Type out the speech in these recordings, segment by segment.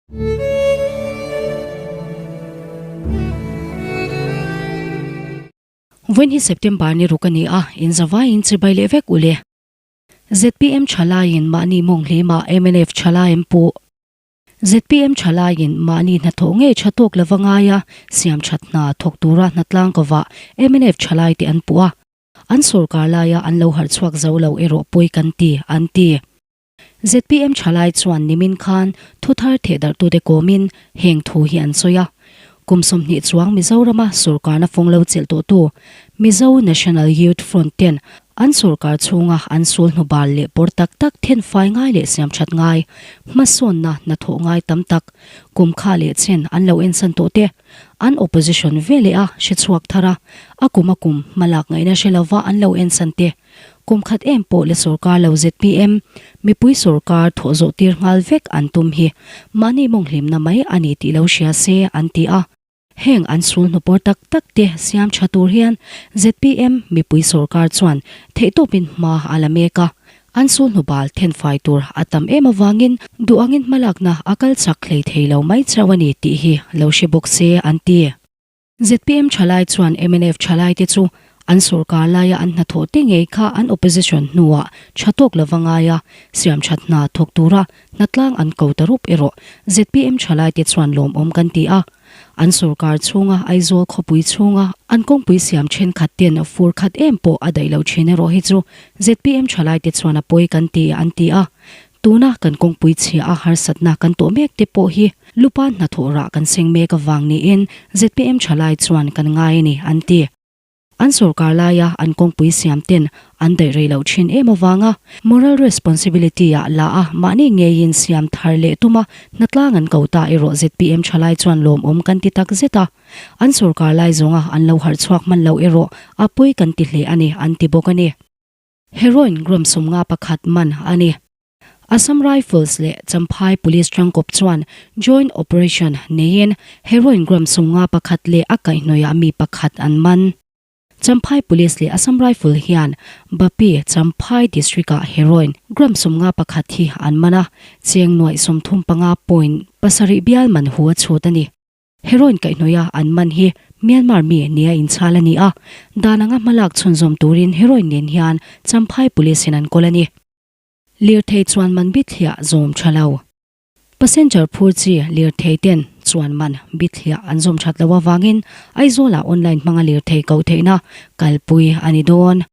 Vawiin hi September ni ruk a ni a, in zavaiin chibai leh vek u le. Zpm thalaiin mahni mawng hlimah mnf thalai an puh. Zpm thalaiin mahni hnathawh ngei tha tawk lova ngaia siam that hna thawk tura hnatlang kovah mnf thalaite an puh a, an sawrkar laia an lo harh chhuak zo lo erawh pawi kan ti, an ti. Zpm thalai chuan nimin khan thuthar thehdarhtute kawmin heng thu hi an sawi a. Kum 20 chuang Mizorama sawrkarna fawng lo chelh tawhtu Mizo National Youth Front ten an sawrkar chhunga an sul hnu bal leh pawr tak tak thenfai ngai leh siamthat ngai, hmasawnna hnathawh ngai tam tak kum kha leh chen an lo ensan tawh te an opposition ve leh a hrechhuak thar a, a kum a kum hmalak ngaihna hre lova an lo ensan te Kum khat em pawh la sawrkar lo zpm mipui sawrkar thawh zawh tir nghal vek an tum hi mahni mawnghlimna mai a ni tih lo hria se an ti a. Heng an sul hnupawr tak tak te siam tha tur hian zpm mipui sawrkar chuan theihtawpin hma a la mek a, an sul hnubal thenfai tur a tam em avangin duh angin hmalakna a kal chak hlei thei lo mai chauh a ni tih hi lo hre bawk se an ti. Zpm thalai chuan mnf thalaite chu an sawrkar laia an hnathawh te ngei kha an opposition hnuah tha tawk lova ngai a, siamthat hna thawk tura hnatlang an ko ta rup erawh zpm thalaite chuan lawmawm kan ti a. An sawrkar chhunga Aizawl khawpui chhunga an kawngpui siam thenkhat ten fur khat em pawh a daih lo thin erawh hi chu zpm thalaite chuan a pawi kan ti an ti a. Tuna kan kawngpui chhia a harsatna kan tawh mek te pawh hi lupa hnathawh rah kan seng mek avang niin zpm thalai chuan kan ngai a ni, an ti. An sawrkar laia an kawngpui siam ten an daih rei loh thin em avanga moral responsibility ah la a mahni ngeiin siam thar leh tuma hnatlang an ko ta erawh zpm thalai chuan lawmawm kan ti tak zet a. An sawrkar lai zawnga an lo harh chhuak hman loh erawh a pawi kan ti hle a ni, an ti bawk a ni. Heroin gram 51 man a ni. Assam Rifles leh Champhai Police tangkawp chuan joint operation neiin heroin gram 51 leh a kaihhnawihah mi pakhat an man. Champhai Police leh Assam Rifle hian Bapi, Champhai District-ah heroin gram 51 hi an man a, cheng nuaih 35 point pasarih bial man hu a chhut a ni. Heroin kaihhnawih a an man hi Myanmar mi nia inchhal a ni a, dan anga hmalak chhunzawm turin heroin nen hian Champhai Police in an kawl a ni. Lirthei chuan man bithliah zawm tha lo. Passenger phur chi lirthei ten chuan man bithliah an zawm that loh avangin Aizawlah online hmanga lirthei koh theihna kalpui a ni dawn.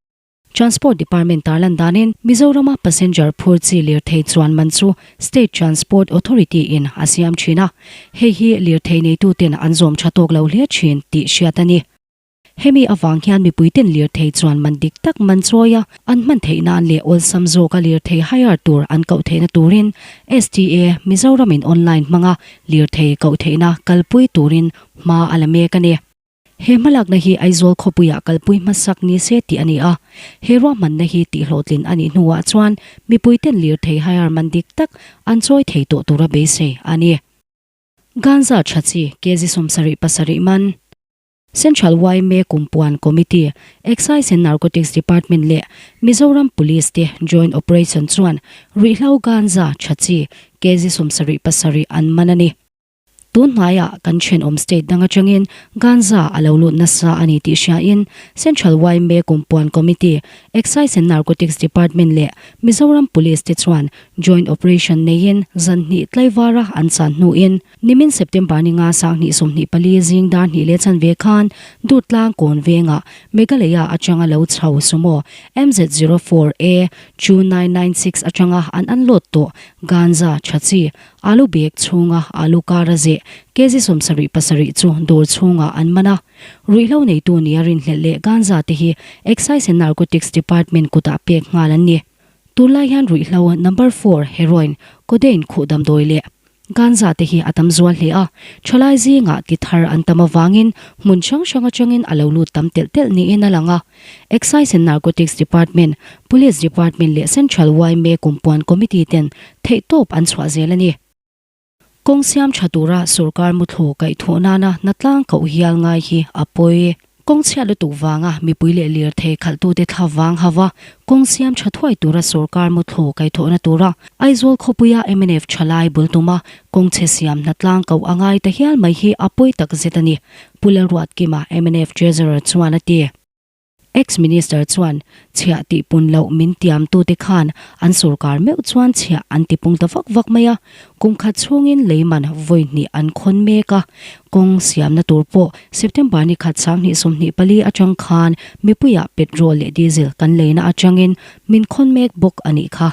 Transport Department tarlan danin Mizorama passenger phur chi lirthei chuan man chu State Transport Authority in a siam thin a, hei hi lirthei neituten an zawm tha tawk lo hle thin tih hriat a ni. Hemi avang hian mipuiten lirthei chuan man dik tak man chawi a, an hman theih nan leh awlsam zawka lirthei hire tur an koh theihna turin STA Mizoramin online hmanga lirthei koh theihna kalpui turin hma a la mek a ni. He hmalakna hi Aizawl khawpuiah kalpui hmasak ni se tih a ni a, he ruahmanna hi tihhlawhtlin a nih hnuah chuan mipuiten lirthei hire man dik tak an chawi thei tawh tura beisei a ni. Ganja tha chi kg 77 man. Central yma Kumpuan Committee, Excise and Narcotics Department leh Mizoram Police te joint operation chuan ruihhlo ganja tha chi kg 77 an man a ni. Tun hnaiah kan thenawm state dang atangin ganja a lo lut nasa a ni tih hriain Central yma Kumpuan Committee, Excise and Narcotics Department leh Mizoram Police te chuan joint operation neiin zan hnih tlaivara an chan hnuin nimin September ni nga 2024 zing dar hnih leh chanve khan Durtlang kawn vengah Meghalaya atanga lo chho Sumo MZ zero four A two nine nine six atanga an unload tawh ganja tha chi Alu bag chhunga alu kar a zeh kg 77 chu dawr chhungah an man a. Ruihhlo neitu nia rinhlelh leh ganja te hi Excise and Narcotics Department kutah pek nghal an ni. Tunlai hian ruihhlo number four heroin, codeine khuh damdawi leh ganja te hi a tam zual hle a. Thalai zingah ti thar an tam avangin hmun hrang hrang atangin a lo lut tam telh telh niin a lang a. Excise and Narcotics Department, Police Department leh Central yma Kumpuan Committee ten theihtawp an chhuah zel a ni. Kawng siam tha tura sorkar muthlu kaihthawh nana hnatlang koh hial ngai hi a pawi. Kawng chhiat lutuk vanga mipui leh lirthei khalhtute thla vang hava kawng siam tha thuai tura sorkar muthlu kaihthawhna tura Aizawl khawpuia mnf thalai bul tuma kawng chhe siam hnatlang koh a ngai ta hial mai hi a pawi tak zet a ni, Pu Lalruatkima, mnf Treasurer chuan a ti. Ex-Minister chuan chhiah tihpun loh min tiamtute khan an sorkar meuh chuan chhiah an tipung ta vak vak mai a, kum khat chhungin lei man vawi hnih an khawn mek a, kawng siamna tur pawh September ni khat 2024 atang khan mipuiah petrol leh diesel kan leina atangin min khawn mek bawk a nih kha.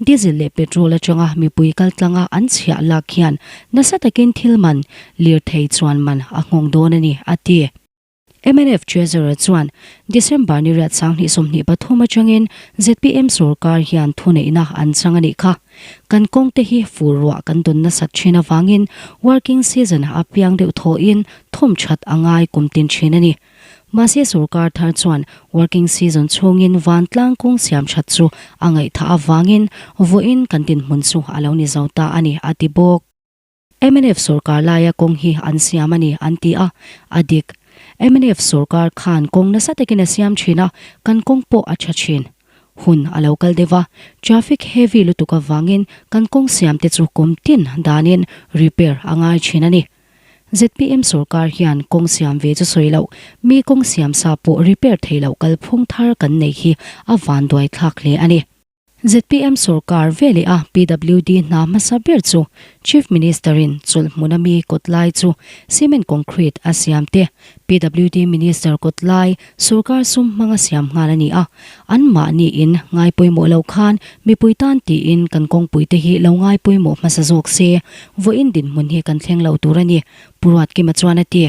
Diesel leh petrol atanga mipui kaltlanga an chhiah lak hian nasa takin thil man, lirthei chuan man a nghawng dawn a ni, a ti. Mnf Treasurer chuan December ni riat 2023 atangin zpm sorkar hian thuneihna an chang a nih kha. Kan kawngte hi fur ruah kan dawn nasat thin avangin working season a piang deuh thawhin thawm that a ngai kum tin thin a ni. Mahse sorkar thar chuan working season chhungin vantlang kawng siam that chu a ngaihthah avangin vawiin kan dinhmun chu a lo ni zo ta a ni, a ti bawk. Mnf sorkar laia kawng hi an siam a ni an ti a, a dik. Mnf sorkar khan kawng nasa takin a siam thin a, kan kawng pawh a tha thin. Hun a lo kal deuh a, traffic heavy lutuk avangin kan kawng siam te chu kum tin danin repair a ngai thin a ni. Zpm sorkar hian kawng siam ve chu sawi loh, mi kawng siam sa pawh repair thei loh kalphung thar kan nei hi a vanduai thlak hle a ni. Zpm sorkar veleh a PWD hna hmasa ber chu Chief Minister-in chawlh hmuna mi kawt lai chu cement concrete a siam te, PWD Minister kawt lai sorkar sum hmanga siam nghal a ni a, anmahniin ngai pawimawh lo khan mipui tan tiin kan kawngpui te hi lo ngai pawimawh hmasa zawk se, vawiin dinhmun hi kan thleng lo tur a ni, Pu Ruatkima chuan a ti.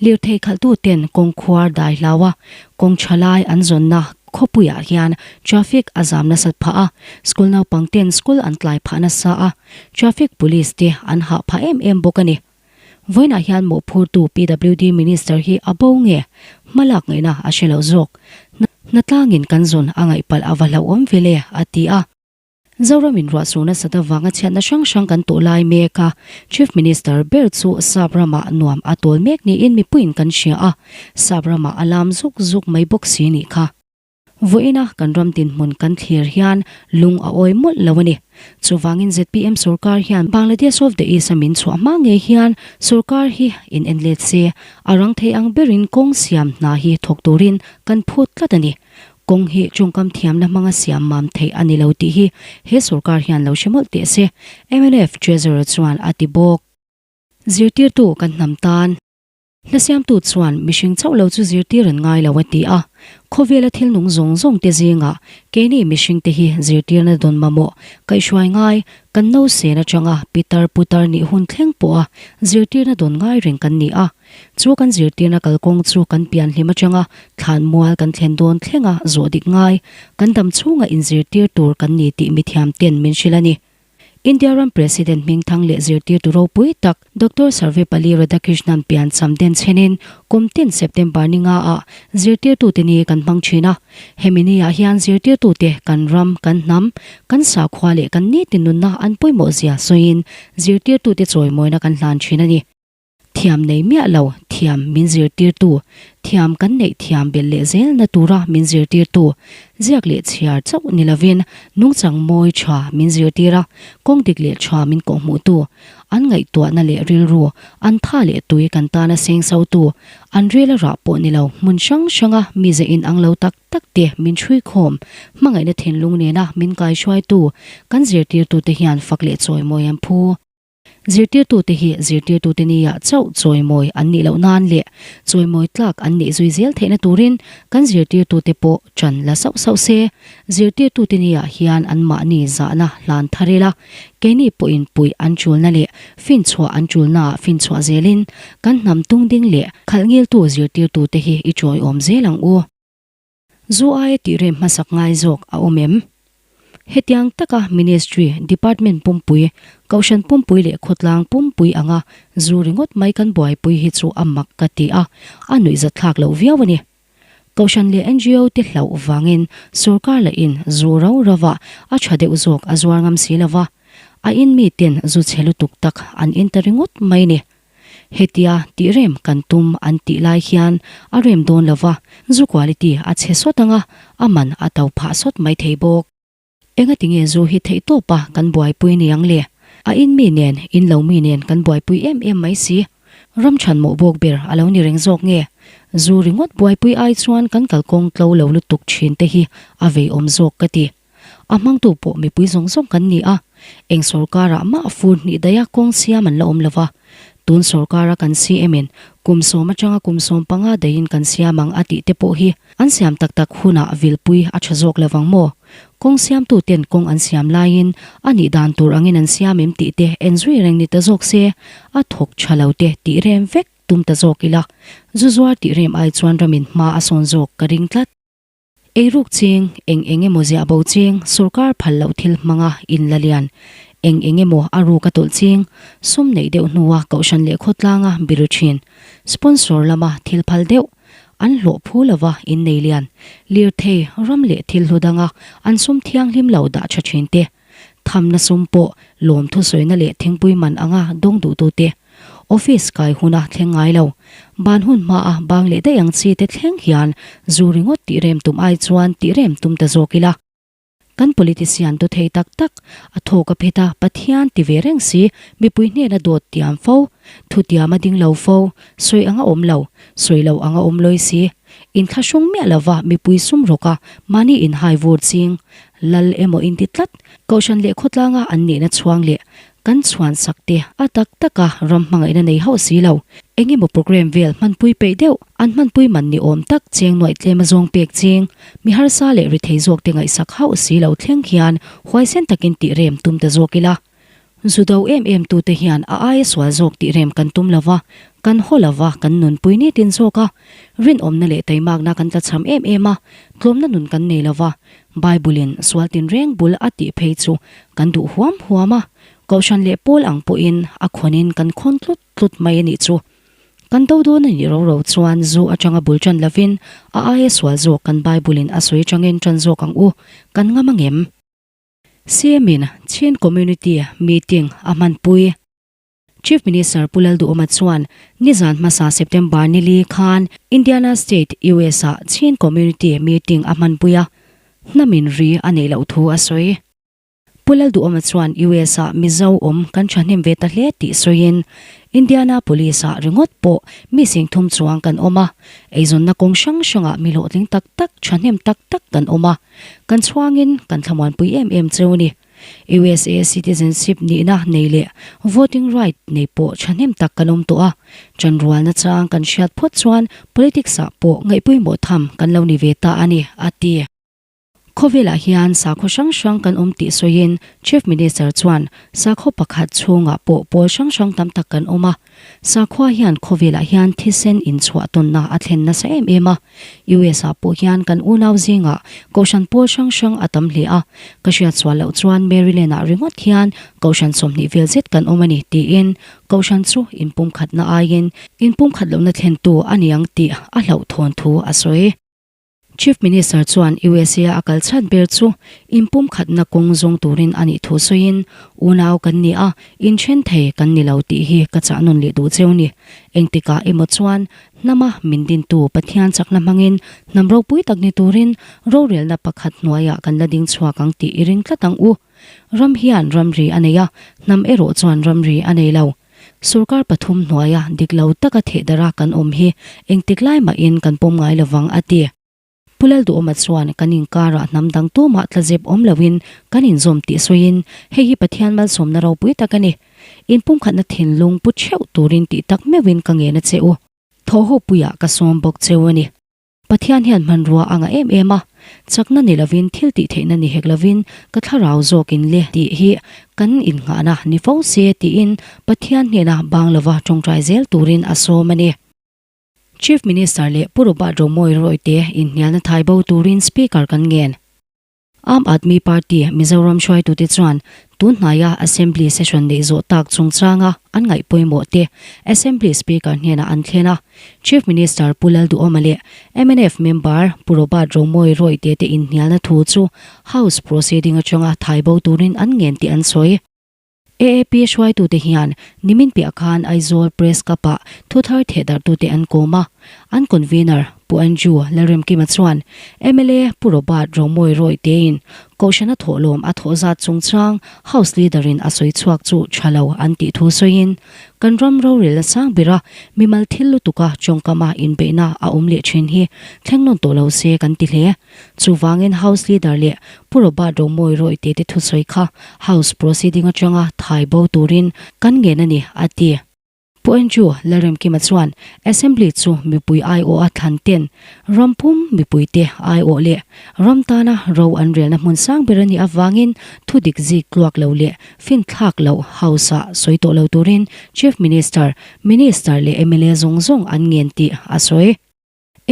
Lirthei khalhtuten kawng khuar dai hlau a, kawng tha lai an zawnna khawpuiah hian traffic a zam nasat phah a, school naupang ten school an tlai phah nasa a, traffic police te an hah phah em em bawk a ni. Vawiinah hian mawhphurtu PWD Minister hi a bo nge hmalak ngaihna a hre lo zawk. Hnatlangin kan zawn a ngaih palh a va hlauhawm ve le, a ti a. Zoramin ruahsur nasat avanga chhiatna hrang hrang kan tawh lai mek a, Chief Minister ber chu Sap ramah nuam a tawl mek niin mipuiin kan hria a, Sap ramah a lam zuk zuk mai bawk si nih kha. Vawiina kan ram dinhmun kan thlir hian lung a awi mawlh lo a ni. Chuvangin zpm sorkar hian Bangladesh of the East a min chhuah hma ngei hian sorkar hi in en let se, a rang thei ang berin kawng siam hna hi thawk turin kan phut tlat a ni. Kawng hi tawngkam thiamna hmanga siam mam theih a ni lo tih hi he sorkar hian lo hre mawlh teh se, mnf Treasurer chuan a ti bawk. Zirtirtu kan hnam tan. Hlasiamtu chuan mihring chauh lo chu zirtir an ngai lo a ti a, khawvela thil nung zawng zawng te zingah keini mihring te hi zirtirna dawn mamawh kaihhruai ngai kan nausen atanga pitar putar nih hun thleng pawha zirtirna dawn ngai reng kan ni a. Chu kan zirtirna kalkawng chu kan pianhlim atanga thlanmual kan thlen dawn thlenga zawh dik ngai, kan dam chhunga inzirtir tur kan ni tih mithiam ten min hrilh a ni. India ram President hmingthang leh zirtirtu ropui tak Doctor Sarvepalli Radhakrishnan piancham den chhenin kum tin September ni nga ah zirtirtute ni kan hmang thin a. Hemi ni ah hian zirtirtute kan ram, kan hnam, kan sakhua leh kan nitin nunna an pawimawh zia sawiin zirtirtute chawimawina kan hlan thin a ni. Thiam nei miah lo, thiam min zirtirtu, thiam kan neih thiam belh leh zelna tura min zirtirtu, ziak leh chhiar chauh ni lovin nungchang mawi tha min zirtir a, kawng dik leh tha min kawhhmuhtu, an ngaihtuahna leh rilru, an tha leh tui kan tana seng sotu, an rel a rah pawh ni lo hmun hrang hranga mize inang lo tak tak te min hruikhawm, hmangaihna thinlung nena min kaihruaitu, kan zirtirtute hian fak leh chawimawi an phu. Zirtirtute hi zirtirtute nia chauh chawimawi an nih loh nan leh chawimawi tlak an nih zui zel theihna turin kan zirtirtute pawh ṭan la sauh sauh se. Zirtirtute niah hian anmahni zahna hlan thar ila, keini pawhin puih an ṭulna leh finchhuah an ṭulnaah finchhuah zelin kan hnam tungding leh khalhngiltu zirtirtute hi i chawiawm zel ang u. Zu aia tih rem hmasak ngai zawk a awm em? Hetiang taka Ministry, Department pumpui, Kohhran pumpui leh khawtlang pumpui anga zu ringawt mai kan buaipui hi chu a mak ka ti a, a nuihzatthlak loh viau a ni. Kohhran leh ngo te hlauh vangin sorkar lahin zu rau rauah a tha deuh zawk a zuar ngam si lova, a in miten zu chhe lutuk tak an in ta ringawt mai ni. Hetia tih rem kan tum an tih lai hian a rem dawn lo va, zu quality a chhe sawt ang a, a man a to phah sawt mai thei bawk. Engati nge zu hi theih tawp a kan buaipui ni ang le? A in mi nen, in lo mi nen kan buaipui em em mai si. Ram chhan mawh bawk ber a lo ni reng zawk nge? Zu ringawt buaipui ai chuan kan kalkawng tlo lo lutuk thin te hi a veiawm zawk ka ti. A hmangtu pawh mipui zawng zawng kan ni a, eng sorkarah mah fur hnih daia kawng siam an la awm lo va. Tun sorkara kan CM in kum sawm atanga kum 15 daihin kan siam ang a tih te pawh hi an siam tak tak hunah vilpui a tha zawk lo vang maw? Kawng siamtu ten kawng an siam laiin a nih dan tur angin an siam em tih te en zui reng ni ta zawk se, a thawk tha lo te tih rem vek tum ta zawk ila, zu zuar tih rem ai chuan ramin hma a sawn zawk ka ring tlat. Eiruk ching, eng eng emaw ziah bo ching, sorkar phal loh thil hmanga in la lian, eng eng emaw a ruk a tawlh ching, sum neih deuh hnua kohhran leh khawtlanga biru thin, sponsor lama thil phal deuh, an hlawh phu lova in nei lian, lirthei, ram leh thil hlu danga an sum thianghlim lo dah tha thin te, Thamna sum pawh lawmthu sawina leh thingpui man anga dawng duhtute office kai huna thleng ngai lo. Ban hun hmaa bang leh daih ang chi te thleng hian zu ringawt tih rem tum ai chuan tih rem tum ta zawk ila. Kan politician tu thei tak tak, a thawk a phet a, Pathian ti ve reng si, mipui hnena dawt tiam fo, thutiam a ding lo fo, sawi anga awm lo, sawi lo anga awm lawi si, inthlahrung miah lova mipui sum rawka mahni inhai vur ching, Lal emaw inti tlat, Kohhran leh khawtlanga an nihna chhuang leh kan chhuan sak te a tak taka ram hmangaihna nei hauh si lo. Eng emaw program vel hmanpui peih deuh, an hmanpui man ni awm tak cheng nuaih tlem a zawng pek ching, mi harsa leh rithei zawk te ngaihsak hauh si lo thleng hian huaisen takin tih rem tum ta zawk ila. Zu do em em tute hian a aia sual zawk tih rem kan tum lova, kan haw lova kan nunpui nitin zawk a. Rinawmna leh taimakna kan tlachham em em a, tlawmna nun kan nei lova, Bible-in sual tinreng bul a tih phei chu kan duh huam huam a, Kohhran leh pawl ang pawhin a khawnin kan khawn tlut tlut mai a nih chu. Kan do dawn a nih ro ro chuan zu atanga bul tan lovin a aia sual zawk kan Bible-in a sawi atangin tan zawk ang u, kan ngam angem? CM-in Chin Community meeting a hmanpui. Chief Minister Pu Lalduhoma chuan nizan hmasa September ni li khan Indiana State, US-ah Chin Community meeting a hmanpui a, hnamin ri a neih loh thu a sawi. Pu Lalduhoma chuan US-ah Mizo awm kan thahnem ve ta hle tih sawiin Indiana Police-ah ringawt pawh mi singthum chuang kan awm a, eizawnna kawng hrang hrangah mi hlawhtling tak tak thahnem tak tak kan awm a, Kan chhuangin kan thlamuanpui em em cheu ni. USA citizenship nihna nei leh voting right nei pawh thahnem tak kan awm tawh a, chanrualna chang kan hriat phawt chuan politics ah pawh ngaihpawimawh tham kan lo ni ve ta a ni, a ti. Khawvelah hian sakhaw hrang hrang kan awm tih sawiin Chief Minister chuan sakhaw pakhat chhungah pawh pawl hrang hrang tam tak kan awm a, Sakhua hian khawvelah hian thisen inchhuah tawnna a thlen nasa em em a. US ah pawh hian kan unau zingah kohhran pawl hrang hrang a tam hle a. Ka hriat sual loh chuan Maryland ah ringawt hian kohhran 20 vel zet kan awm a ni tiin kohhran chu inpumkhatna aiin inpumkhat lohna thlentu a ni ang tih a hlauhthawn thu a sawi. Chief Minister chuan USA a kal chhan ber chu inpumkhatna kawng zawng turin a nih thu sawiin, Unau kan ni a, inthen thei kan ni lo tih hi ka chah nawn leh duh cheu ni. Engtikah emaw chuan hnama min dintu Pathian chakna hmangin hnam ropui tak ni turin rorelna pakhat hnuaiah kan la ding chhuak ang tih i ring tlat ang u. Ram hian ramri a nei a, hnam erawh chuan ramri a nei lo. Sorkar pathum hnuaia dik lo taka thehdarh a kan awm hi engtik lai mahin kan pawm ngai lovang a ti. Pu Lalduhawma chuan kan inkarah hnam dang tumah tlazep awm loin kan inzawm tih sawiin hei hi Pathian malsawmna ropui tak a ni. Inpumkhatna thinlung pu theuh turin tih tak meuhin ka ngen a che u. Thawhhopuiah ka sawm bawk cheu a ni. Pathian hian hmanrua a ngah em em a, chakna ni lovin thil tih theihna ni hek lovin ka thlarau zawkin le tih hi kan innghahna ni fo se tiin Pathian hnena bang lova tawngtai zel turin a sawm a ni. Chief Minister leh Pu Robert Romawia Royte inhnialna thai bo turin Speaker kan ngen. Aam Aadmi Party Mizoram hruaitute chuan tun hnaia Assembly session neih zawh tak chungchanga an ngaih pawimawh te Assembly Speaker hnenah an thlen a. Chief Minister Pu Lalduhoma leh mnf member Pu Robert Romawia Royte te inhnialna thu chu House proceeding atanga thai bo turin an ngen tih an sawi. AAP hruaitute hian nimin piah khan Aizawl Press Club-ah thuthar thehdarhtute an kawm a, an convener Pu Andrew Lalremkima chuan mla Pu Robert Romawi Rawih tein Kohhrana thawhlawm a thawh zat chungchang House Leader-in a sawi chhuak chu tha lo an tih thu sawiin kan ram rorelna sang bera mimal thil lutuka tawngkama inbeihna a awm leh thin hi thleng nawn tawh lo se kan ti hle. Chuvangin House Leader leh Pu Robert Romawi Rawih te te thusawi kha House proceeding atanga thai bo turin kan ngen a ni, a ti. Pu Andrew Lalremkima chuan Assembly chu mipui aiawha thlan ten ram pum mipuite aiawh leh ram tana ro an relna hmun sang ber a nih avangin thu dik zik tluak lo leh finthlak loh House-ah sawi tawh lo turin Chief Minister, Minister leh mla zawng zawng an ngen tih a sawi.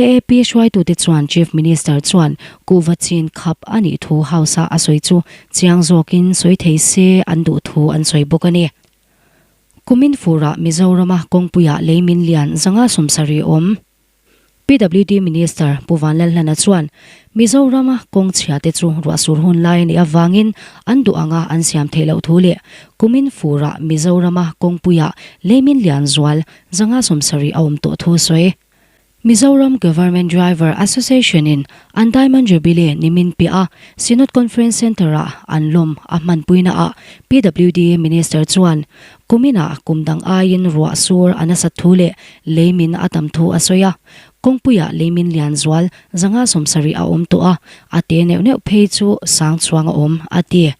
AAP hruaitute chuan Chief Minister chuan kuhva chin khap a nih thu House-a a sawi chu chiang zawkin sawi thei se an duh thu an sawi bawk a ni. Kumin furah Mizorama kawngpuiah leimin lian zanga sawmsarih awm. PWD Minister Pu Vanlalhlana chuan Mizorama kawng chhiate chu ruahsur hun lai a nih avangin an duh anga an siam theih loh thu leh kumin furah Mizorama kawngpuiah leimin lian zual zanga sawmsarih a awm tawh thu a sawi. Mizoram Government Driver Association in an Diamond Jubilee nimin piah a Synod Conference Centre ah an lawm a hmanpuina ah PWD Minister chuan kumin ah kum dang aiin ruah sur a nasat thu leh leimin a tam thu a sawi a, kawngpui ah leimin lian zual zanga 70 a awm tawh a, a te neuh neuh phei chu sang chuang a awm a ti.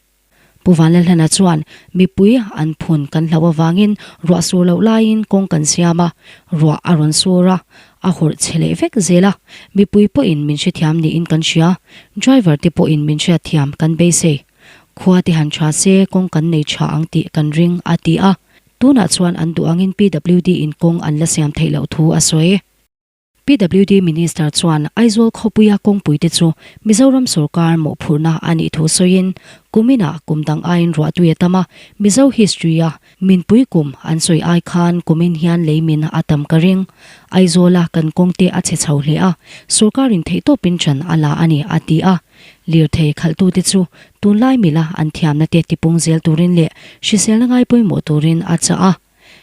Pu Vanlalhlana chuan, Mipui an phun kan hlauh avangin ruah sur loh laiin kawng kan siam a, ruah a rawn sur a, a hawrh chhe leh vek zel a, mipui pawhin min hrethiam niin kan hria, driver te pawhin min hriatthiam kan beisei. Khua te han tha se kawng kan nei tha ang tih kan ring, a ti a. Tunah chuan an duh angin PWD in kawng an la siam theih loh thu a sawi. PWD Minister chuan Aizawl khawpuia kawngpuite chu Mizoram sawrkar mawhphurhna a nih thu sawiin, kuminah kum dang aiin ruahtui a tam a, Mizo history-a minpui kum an sawi ai khan kumin hian leimin a tam ka ring. Aizawla kan kawngte a chhe chho hle a, sawrkarin theihtawpin ṭan a la a ni, a ti a. Lirthei khalhtute chu tunlai mila an thiamna te tipung zel turin leh hriselna ngai pawimawh turin a chah a.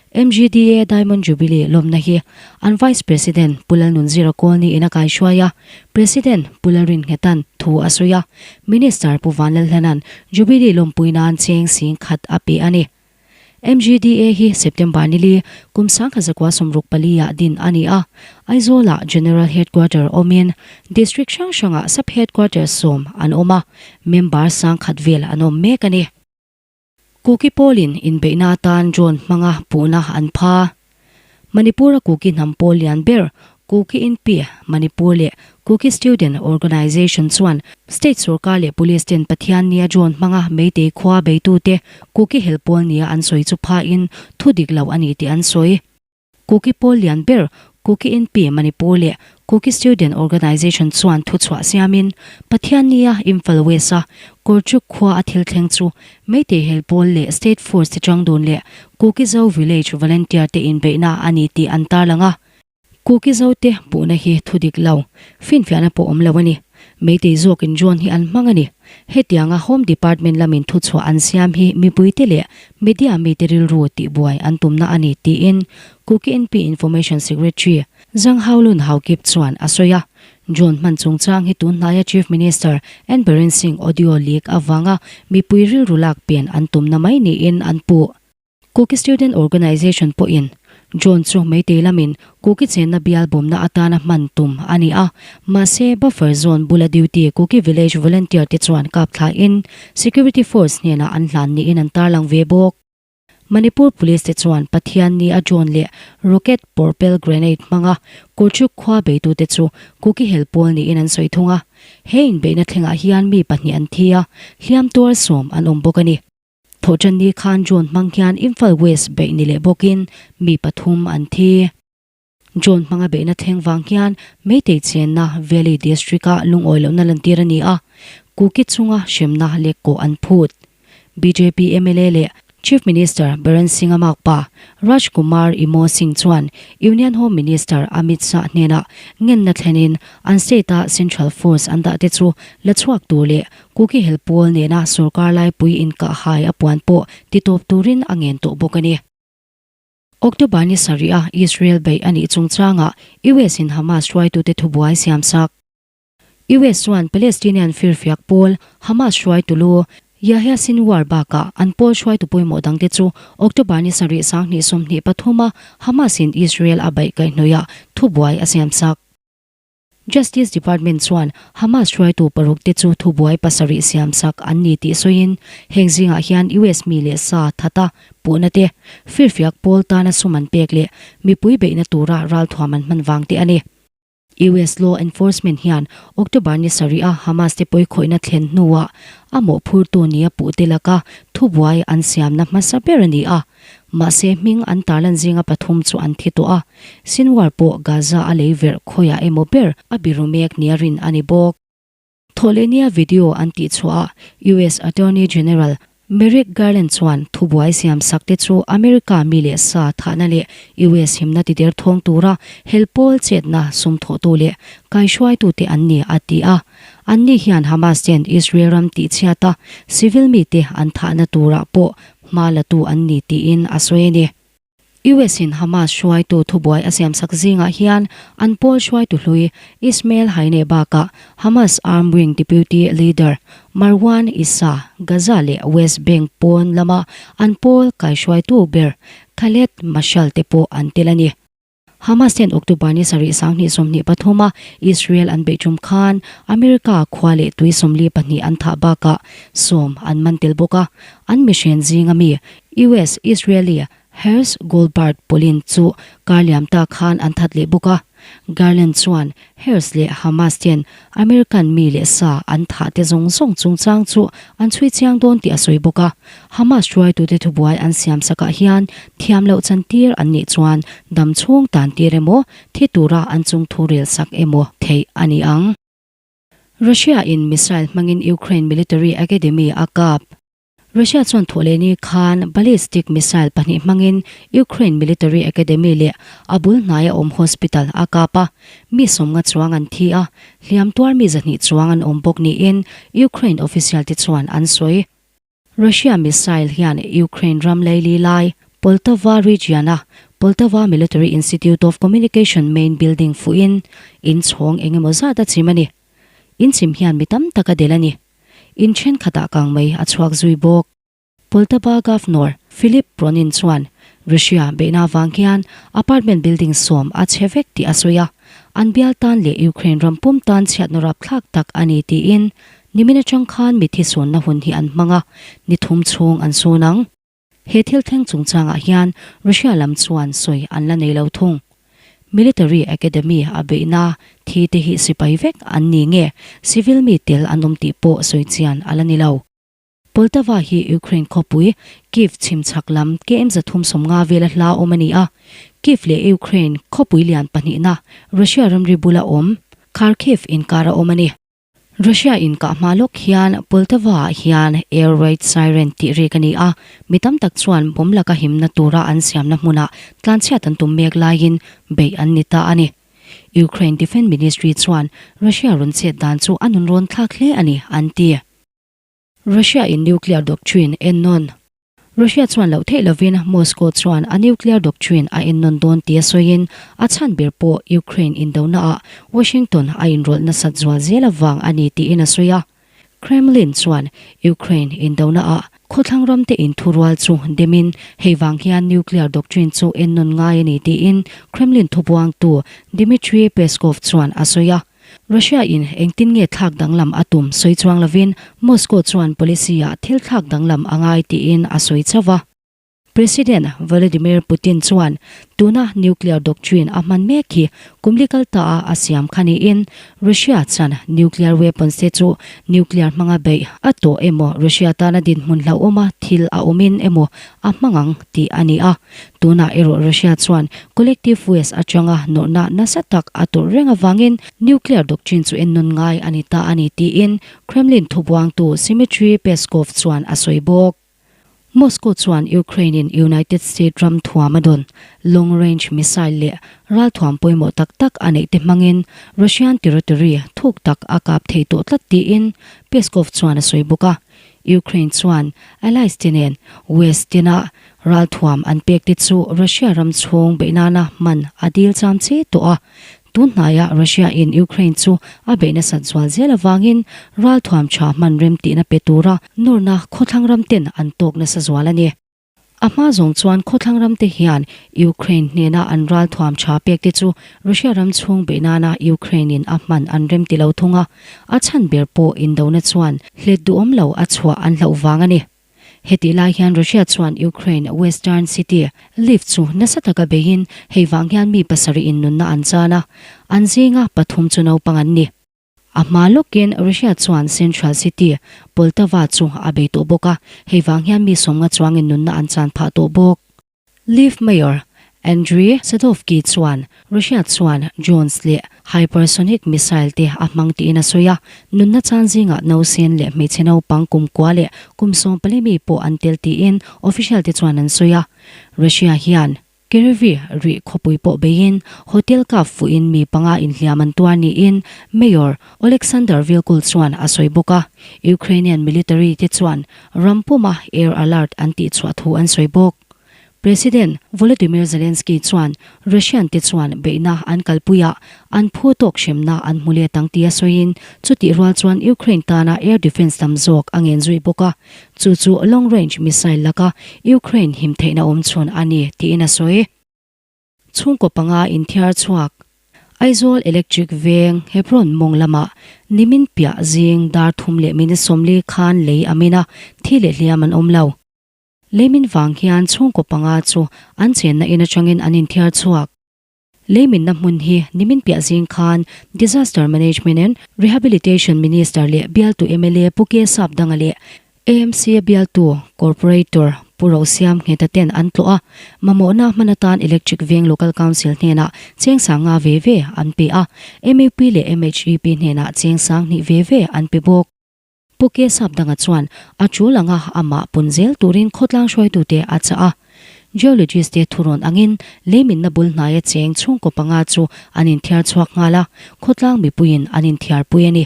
MGDA Diamond Jubilee lawmna hi an Vice President Pu Lalnunzira Kawlni in a kaihruai a, President Pu Lalrinnghetan thu a sawi a, Minister Pu Vanlalhlana'n Jubilee lawmpui nan cheng sing khat a pe a ni. MGDA hi September nili kum 1964 ah din a ni a, Aizawl-ah General Headquarter awmin District hrang hrangah Sub-Headquarters sawm an awm a, member 10,000 vel an awm mek a ni. Kuki pawlin inbeihna atan drone hmanga puhna an pha. Manipur-a Kuki hnam pawl lian ber Kuki Inpi Manipur leh Kuki Student Organisation chuan state sorkar leh police ten Pathiannia drone hmanga Meitei khua beitute Kuki hel pawl nia an sawi chu phain thu dik lo a ni tih an sawi. Kuki pawl lian ber Kuki Inpi Manipur leh Kuki Student Organisation chuan thuchhuah siamin Pathiannia Imphal West-a Kawrchuk khua a thil thleng chu Meitei hel pawl leh State Force te chang dun leh Kuki Zo Village Volunteer te inbeihna a ni tih an tarlang a. Kuki Zo te puhna hi thu dik lo, finfiahna pawh awm lo a ni. Meitei zawkin drone hi an hmang a ni. Hetianga Home Department lamin thuchhuah an siam hi mipuite leh media mite rilru tihbuai an tumna a ni tiin Kuki NP Information Secretary Zhang Haolun Haokip chuan a sawi a. Drone hman chungchang hi tunhnaia Chief Minister N Biren Singh audio leak avanga mipui rilru lak pen an tumna mai niin an puh. Kuki Student Organisation pawhin Drone chu Meitei lamin Kuki chenna bial bawmna atana hman tum a ni a, mahse buffer zone bula duty Kuki Village Volunteer te chuan kap thlain Security Force hnenah an hlan niin an tarlang ve bawk. Manipur Police te chuan Pathianni a drone leh rocket propel grenade hmanga Kurchuk khua beitute chu Kuki hel pawl niin an sawi thung a, he inbeihna thlengah hian mi pahnih an thi a, hliam tuar sawm an awm bawk a ni. Thawhṭanni khan drone hmang hian Imphal West beih ni leh bawkin mi pathum an thi. Drone hmanga beihna thleng vang hian Meitei chenna Valley District-a lungawi lohna lantir a ni a, Kuki chunga hremna lek kawh an phut. Bjp mla leh. Chief Minister Biren Singh-a makpa Raj Kumar Imo Singh chuan Union Home Minister Amit Shah hnenah ngenna thlenin an state-a Central Force an dahte chu la chhuak tur leh Kuki hel pawl nena sorkar laipui inkahhai a puan pawh titawp turin a ngen tawh bawk a ni. October ni sarih-a Israel beih a nih chungchangah US-in Hamas hruaitute thubuai siamsak. US chuan Palestinian firfiak pawl Hamas hruaitu lu Yahya Sinwar bakah an pawl hruaitu pawimawh dangte chu October ni sarih 2023 a Hamas-in Israel a beih kaihhnawihah thubuai a siamsak. Justice Department chuan Hamas hruaitu parukte chu thubuai pasarih siamsak an ni tih sawiin heng zingah hian US mi leh sa thata puhna te, firfiak pawl tana sum an pek leh mipui beihna tura ralthuam an hman vang te a ni. US law enforcement hian October ni sarih a Hamas te pawikhawihna thlen hnuah a mawhphurtu nia puhte laka thubuai an siamna hmasa ber a ni a. Mahse hming an tarlan zinga pathum chu an thi tawh a, Sinwar pawh Gaza a lei verh khawiah emaw ber a biru mek nia rin a ni bawk. Thawhlehnia video an tihchhuah ah US Attorney General Merrick Garland chuan thubuai siamsak te chu America mi leh sa thahna leh US himna tider thawng tura hel pawl chetna sum thawhtu leh kaihruaitute an ni a ti a. Anni hian Hamas ten Israel ram tihchhiata civil mite an thahna turah pawh hma latu an ni tiin a sawi a ni. US in Hamas hruaitu thubuai a siamsak zingah hian an pawl hruaitu hlui Ismail Haniyeh bakah Hamas armed wing deputy leader Marwan Issa, Gaza leh West Bank pawn lama an pawl kaihruaitu ber Khaled Mashal te pawh an tel a ni. Hamas ten October ni sarih 2023 a Israel an beih tum khan America khua leh tui 42 an thah bakah 10 an man tel bawk a, an mihren zinga mi US Israeli Hersh Goldberg Polin chu kar liam ta khan an that leh bawk a. Garland chuan Hersh leh Hamas ten American mi leh sa an thah te zawng zawng chungchang chu an chhui chiang dawn tih a sawi bawk a. Hamas hruaitute thubuai an siam sakah hian thiam loh chantir an nih chuan dam chhung tan tir emaw, thi tura an chung thu rel sak emaw theih a ni ang. Russia in missile hmangin Ukraine military academy a kap. Russia chuan thawhlehni khan ballistic missile pahnih hmangin Ukraine military academy leh a bul hnaia awm hospital a kap a, mi sawmnga chuang an thi a, hliam tuar mi zahnih chuang an awm bawk niin Ukraine official te chuan an sawi. Russia missile hian Ukraine ram leili lai Poltava region-a Poltava Military Institute of Communication main building fuhin in chhawng eng emaw zat a chim a ni. In chim hian mi tam tak a del a ni. In thenkhatah kang mai a chhuak zui bawk. Poltava Governor Philip Pronin chuan Russia beihna avang hian apartment building 10 a chhe vek tih a sawi a, an bial tan leh Ukraine ram pum tan chhiatna rapthlak tak a ni tiin nimin atang khan mithi sunna hun hi an hmang a, ni thum chhung an sun ang. He thil thleng chungchangah hian Russia lam chuan sawi an la nei lo thung. Military Academy a beihna thi te hi sipai vek an ni nge civil mi tel an awm tih pawh sawi chian a la ni lo. Poltava hi Ukraine khawpui Kyiv chhim chhak lam KM 350 vela hla awm a ni a. Kyiv leh Ukraine khawpui lian pahnihna Russia ramri bula awm Kharkiv inkar a awm a ni. Russia in kah hma lawk hian Poltava ah hian air raid siren tih rik a ni a, mi tam tak chuan bomb laka himna tura an siamna hmunah tlanchhiat an tum mek laiin beih an ni ta a ni. Ukraine Defence Ministry chuan Russia rawn chet dan chu a nunrawn thlak hle a ni, an ti. Russia in nuclear doctrine ennawn. Russia chuan loh theih lovin Moscow chuan a nuclear doctrine a ennawn dawn tia sawiin a chhan ber pawh Ukraine indonaah Washington a inrawlh nasat zual zel avang a ni tiin a sawi a. Kremlin chuan Ukraine indonaah khawthlang ramte inthurual chu demin hei vang hian nuclear doctrine chu ennawn ngai a ni tiin Kremlin thubuangtu Dmitry Peskov chuan a sawi a. Russia in engtin nge thlak danglam a tum sawi chuang lovin Moscow chuan policy ah thil thlak danglam a ngai tiin a sawi chauh a. President Vladimir Putin chuan tuna nuclear doctrine a hman mek hi kum li kal ta a a siam kha niin Russia chuan nuclear weapons te chu nuclear hmanga beih a tawh emaw Russia tana dinhmun hlauhawma thil a awmin emaw a hmang ang tih a ni a. Tunah erawh Russia chuan collective West atanga nawrhna nasa tak a tawrh reng avangin nuclear doctrine chu ennawn ngai a ni ta a ni tiin Kremlin thubuangtu Dmitry Peskov chuan a sawi bawk. Moscow chuan Ukraine-in United State ram thuam a dawn long range missile leh ralthuam pawimawh tak tak a neih te hmangin Russian territory thuk tak a kap thei tawh tlat tiin Peskov chuan a sawi bawk a. Ukraine chuan allies te nen West tena ralthuam an pek te chu Russia ram chhung beih nana hman a dil cham che tawh a. Tun hnaiah Russia-in Ukraine chu a beih nasat zual zel avangin ralthuam tha hman rem tihna pe tura nawrna khawthlang ram ten an tawk nasa zual a ni. A hma zawng chuan khawthlang ram te hian Ukraine hnena an ralthuam tha pek te chu Russia ram chhung beih nana Ukraine-in a hman an rem ti lo thung a, a chhan ber pawh indona chuan hlet duhawm lo a chhuah an hlauh vang a ni. Hetih lai hian Russia chuan Ukraine western city Lviv chu nasa taka beiin hei vang hian mi pasarih in nunna an chan a, an zinga pathum chu naupang an ni. A hma lawkin Russia chuan central city Poltava chu a bei tawh bawk a, hei vang hian mi sawmnga chuangin nunna an chan phah tawh bawk. Lviv Mayor Andriy Sadovky chuan Russia chuan drones leh hypersonic missile te a hmang tiin a sawi a, nunna chan zingah nausen leh hmeichhe naupang kum kua leh kum 14 mi pawh an tel tiin official te chuan an sawi a. Russia hian Kryvyi Rih khawpui pawh beiin hotel kap fuhin mi panga inhliam an tuar niin Mayor Oleksandr Vilkul chuan a sawi bawk a. Ukrainian military te chuan ram puma air alert an tihchhuah thu an sawi bawk. President Volodymyr Zelensky chuan Russian te chuan beihna an kalpuiah an phu tawk hremna an hmu let ang tia sawiin chutih rual chuan Ukraine tana air defence tam zawk a ngen zui bawk a, chu chu long range missile laka Ukraine him theihna awm chhun a ni tiin a sawi. Chhungkaw panga inthiar chhuak Aizawl Electric Veng Hebron mawng lamah nimin piah zing dar thum leh minute 40 khan lei a min a, thi leh hliam an awm lo. Leimin vang hian chhungkaw panga chu an chenna in atangin an inthiar chhuak. Leiminna hmun hi nimin piah zing khan Disaster Management and Rehabilitation Minister leh bialtu mla Pu K Sapdanga leh AMC bialtu Corporator Pu Rosiam Ngheta ten an tlawh a, mamawhna hman atan Electric Veng Local Council hnenah cheng sanga ve ve an pe a, MUP leh MHEP hnenah cheng 2000 ve ve an pe bawk. Pu K Sapdanga chuan a tul anga amah pun zel turin khawtlang hruaitute a chah a. Geologist te thurawn angin leiminna bul hnaia cheng chhungkaw panga chu an inthiar chhuak nghal a, khawtlang mipuiin an inthiarpui a ni.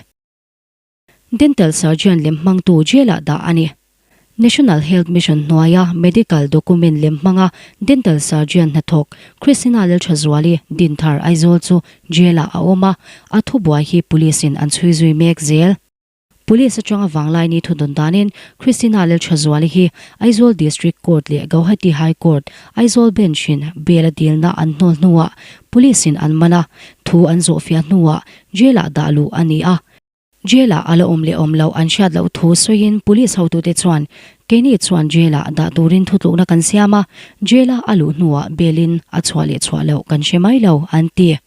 Dental surgeon lem hmangtu jail-ah dah a ni. National Health Mission hnuaia medical document lem hmanga dental surgeon hnathawk Christina Lalthazuali Dinthar Aizawl chu jail-ah a awm a, a thubuai hi police-in an chhui zui mek zel. Police atanga Vanglaini thudawn danin Christina Lalthazuali hi Aizawl District Court leh Gauhati High Court, Aizawl Bench-in bail a dilna an hnawl hnuah Police-in an man a, thu an zawhfiah hnuah Jail-ah dah luh a ni a. Jail-ah a la awm leh awm loh an hriat loh thu sawiin Police hotute chuan keini chuan Jail-ah dah turin thutlukna kan siam a, Jail-a a luh hnuah bail-in a chhuah leh chhuah loh kan hre mai lo, an ti.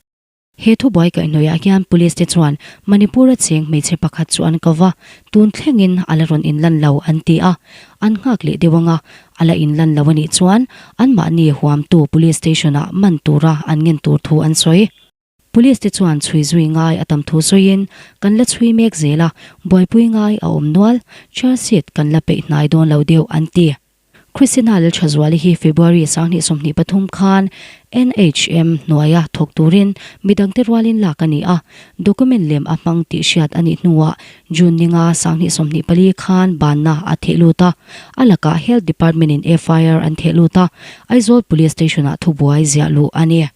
He thubuai kaihhnawihah hian Police te chuan Manipur-a cheng hmeichhe pakhat chu an ko va, tun thlengin a la rawn inlan lo an ti a, an nghak leh deuh anga a la inlan lo a nih chuan anmahni huamtu Police Station-ah man tura an ngen tur thu an sawi. Police te chuan chhui zui ngai a tam thu sawiin, Kan la chhui mek zel a, buaipui ngai a awm nual, charge sheet kan la peih hnai dawn lo deuh an ti. Christina Lalthazuali hi February 2023 khan NHM hnuaia thawk turin midangte rualin lak a ni a, document lem a hmang tih hriat a nih hnuah June ninga 2024 khan banna a theh lut a, a lakah Health Department-in FIR an theh lut a, Aizawl Police Station-ah thubuai ziah luh a ni.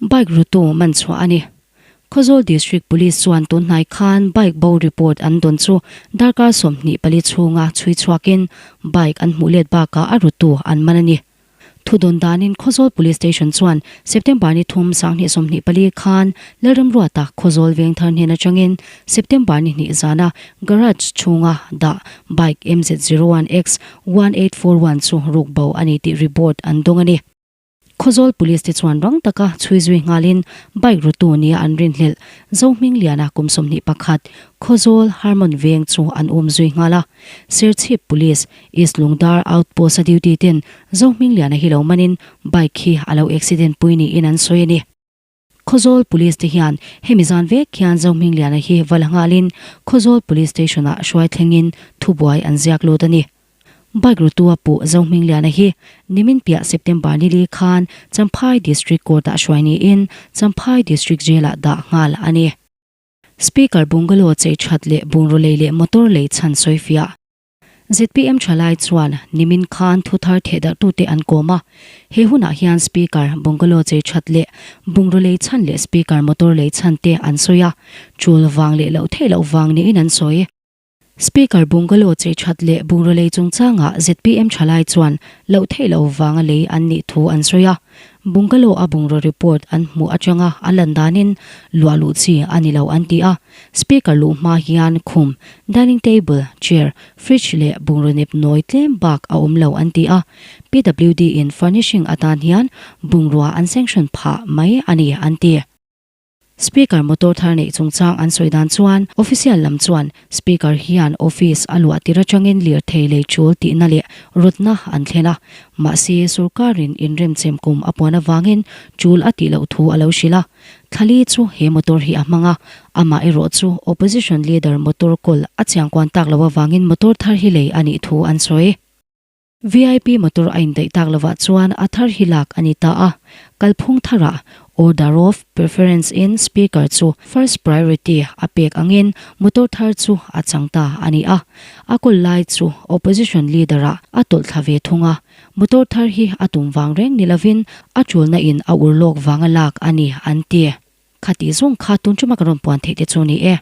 Bike rutu man chhuah a ni. Khawzawl District Police chuan tun hnai khan bike bo report an dawn chu darkar 24 chhunga chhui chhuakin bike an hmuh let bakah a rutu an man a ni. Thudawn danin Khawzawl Police Station chuan September ni thum 2024 khan Lalramruata Khawzawl Vengthar hnen atangin September ni hnih zana garage chhunga dah bike MZ 01 X 1841 chu ruk bo a ni tih report an dawng a ni. Khawzawl Police te chuan rang taka chhui zui nghalin bike rutu nia an rinhlelh Zohmingliana kum 21 Khawzawl Harmon Veng chu an um zui nghal a. Serchhip Police, East Lungdar Outpost a duty ten Zohmingliana hi lo manin bike hi a lo accident pui niin an sawi a ni. Khawzawl Police te hian hemi zan vek hian Zohmingliana hi va la nghalin Khawzawl Police Station ah hruai thlengin thubuai an ziak lut a ni. Bike rutu a puh Zohmingliana hi nimin piah September ni li khan Champhai District Court-ah hruai niin Champhai District Jail-ah dah nghal a ni. Speaker bungalow chei that leh bungraw lei leh motor lei chhan sawifiah. Zpm thalai chuan nimin khan thu thar thehdarhtute an kawm a, he hunah hian Speaker bungalow chei that leh bungraw lei chhan leh Speaker motor lei chhan te an sawi a, tul vang leh loh theih loh vang niin an sawi. Speaker bungalow chei that leh bungraw lei chungchangah zpm thalai chuan loh theih loh vanga lei an nih thu an sawi a, bungalow a bungraw report an hmuh atanga a lan danin luah luh chi a ni lo an ti a, Speaker luh hma hian khum, dining table, chair, fridge leh bungraw nep nawi tlem bak a awm lo an ti a, PWD in furnishing atan hian bungrua an sanction phah mai a ni an ti. Speaker motor thar neih chungchang an sawi dan chuan official lam chuan Speaker hian office a luah tir atangin lirthei lei tul tihna leh rawtna an thlen a, mahse sorkarin inremchem kum a puan avangin tul a tih loh thu a lo hrilh a. Thlali chu he motor hi a hmang a, amah erawh chu opposition leader motor kawl a chiangkuan tak loh avangin motor thar hi lei a nih thu an sawi. VIP motor a indaih tak lovah chuan a thar hi lak a ni ta a, kalphung tharah order of preference in speaker chu first priority a pek angin motor thar chu a chang ta a ni a, a kawl lai chu opposition leader ah a tawlh thla ve thung a, motor thar hi a tum vang reng ni lovin a tulna in a ur lawk vanga lak a ni an ti. Khati zawng kha tun tuma ka rawn puan theih te chu ni e.